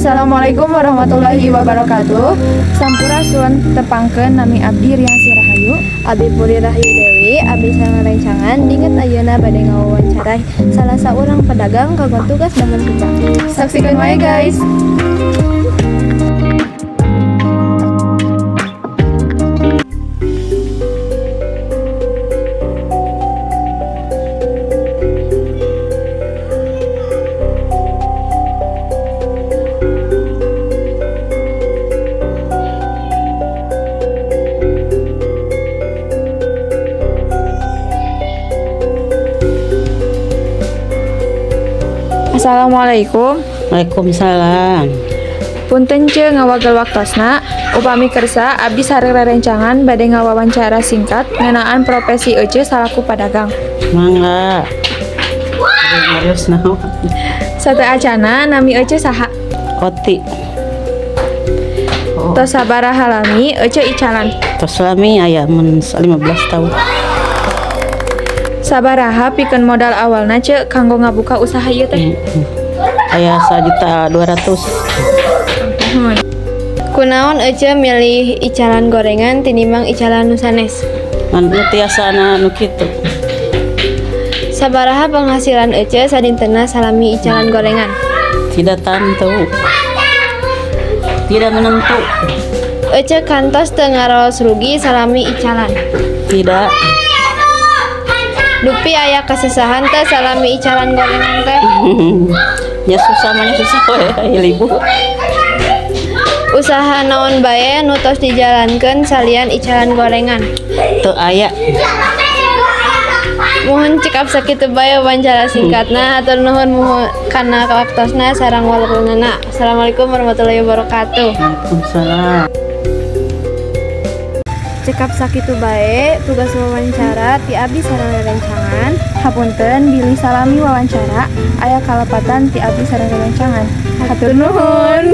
Assalamualaikum warahmatullahi wabarakatuh. Sampurasun, tepangkeun nami abdi Rian Sirahayu. Abi Puri Rahayu Dewi, abdi sareng rencangan dinget ayeuna bade ngawawancara salah saurang pedagang kagungan tugas damel kecap. Saksikan wae, guys. Assalamualaikum. Waalaikumsalam. Punten, Ce, ngawagel waktosna. Upami kersa, abdi sareng rerencangan bade ngawawancara singkat ngeunaan profesi Ece salaku pedagang. Mangga. Aduh, Marius naon? Sateuacana, nami Ece saha? Oti. Oh, Tos sabaraha lami Ece icalan? Tos lami, aya mun 15 tahun. Sabaraha pikeun modal awalna, Ce, kanggo ngabuka usaha ieu teh? Aya 1.200.000. Nuhun. Kunaon Ece milih icalan gorengan tinimbang icalan nu sanes? Ngan nu tiasana nu kitu. Sabaraha penghasilan Ece sadintena salami icalan gorengan? Tidak tentu. Tidak menentu. Ece kantos teu ngaraos rugi salami icalan? Tidak. Dupi aya kesusahan teh salami icalan gorengan teh? Ya susah mah nya susah we aya libur. Usaha naon bae nu tos dijalankeun salian icalan gorengan? Teu aya. Mohon cekap sakitu bae wawancara singkatna. Hatur nuhun muhun kana waktosna sareng waleunana. Assalamualaikum warahmatullahi wabarakatuh. Waalaikumsalam. Cekap sakitu bae tugas wawancara ti abdi sareng rerencangan. Hapunten bilih salami wawancara aya kalepatan ti abdi sareng rerencangan. Hatur nuhun.